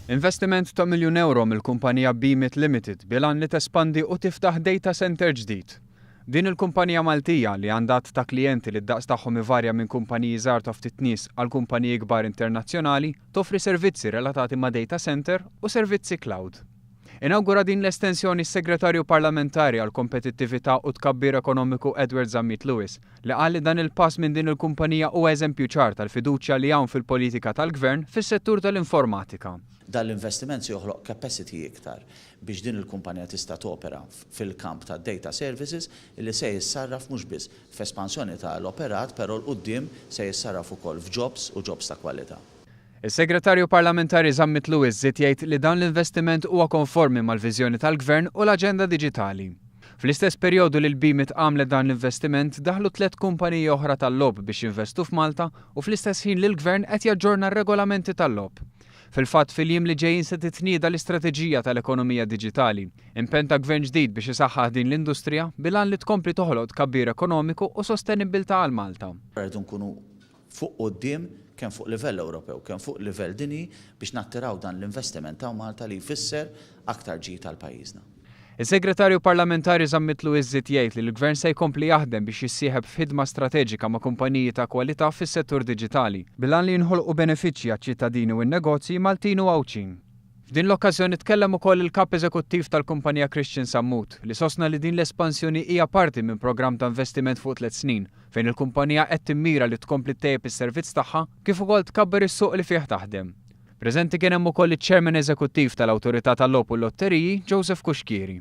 Investiment ta' miljun ewro mill-kumpanija Beamit Limited bil-għan li tespandi u tiftaħ data centre ġdid. Din il-kumpanija Maltija, li għandha għadd ta' klijenti li d-daqs tagħhom ivarja minn kumpaniji żgħar ta' ftit nies għal kumpaniji kbar internazzjonali, toffri servizzi relatati ma' data centre u servizzi cloud. Inawgura din l-estensjoni s-Segretarju Parlamentari għall-Kompetittività u Tkabbir Ekonomiku Edward Zammit Lewis, li qal li dan il-pass minn din il-kumpanija huwa eżempju ċar tal-fiduċja li hawn fil-politika tal-Gvern fis-settur tal-informatika. Dan l-investiment se joħloq capacity iktar biex din il-kumpanija tista' topera fil-kamp tad-data services li se jissarraf mhux biss f'espansjoni ta' l-operat però 'l quddiem se jissarraf ukoll f'jobs u jobs ta' kwalità. Is-Segretarju Parlamentari Zammit Lewis żied jgħid li dan l-investiment huwa konformi mal-viżjoni tal-Gvern u l-aġenda diġitali. Fl-istess perjodu li l-BMIT għamlet dan l-investiment daħlu tlett kumpaniji oħra tal-logħob biex jinvestu f'Malta u fl-istess ħin li l-Gvern qed jaġġorna r-regolamenti tal-logħob. Fil-fatt fil-jiem li ġejjin se titnieda l-istrateġija tal-ekonomija diġitali, impenn ta' Gvern ġdid biex isaħħaħ din l-industrija bil-għan li tkompli toħloq tkabbir ekonomiku u sostenibbiltà għal Malta. Rridu nkunu fuq quddiem kemm fuq livell Ewropew, kemm fuq livell dinji biex nattiraw dan l-investiment hawn Malta li jfisser aktar ġid għal pajjiżna. Is-Segretarju Parlamentari Zammit Lewis żied jgħid li l-Gvern se jkompli jaħdem biex jissieħeb f'ħidma strateġika ma' kumpaniji ta' kwalità fis-settur diġitali, bil-għan li jinħolqu benefiċċji għaċ-ċittadini u n-negozji Maltin u Għawdxin. F'din l-okkażjoni tkellem ukoll il-Kap Eżekuttiv tal-kumpanija Christian Sammut, li sostna li din l-espansjoni hija parti minn programm ta' investiment fuq tlett snin, fejn il-kumpanija qed timmira li tkompli ttejjeb is-servizz tagħha kif ukoll tkabbar is-suq li fih taħdem. Preżenti kien hemm ukoll iċ-Chairman Eżekuttiv tal-Awtorità tal-Logħob u l-Lotteriji, Joseph Cuschieri.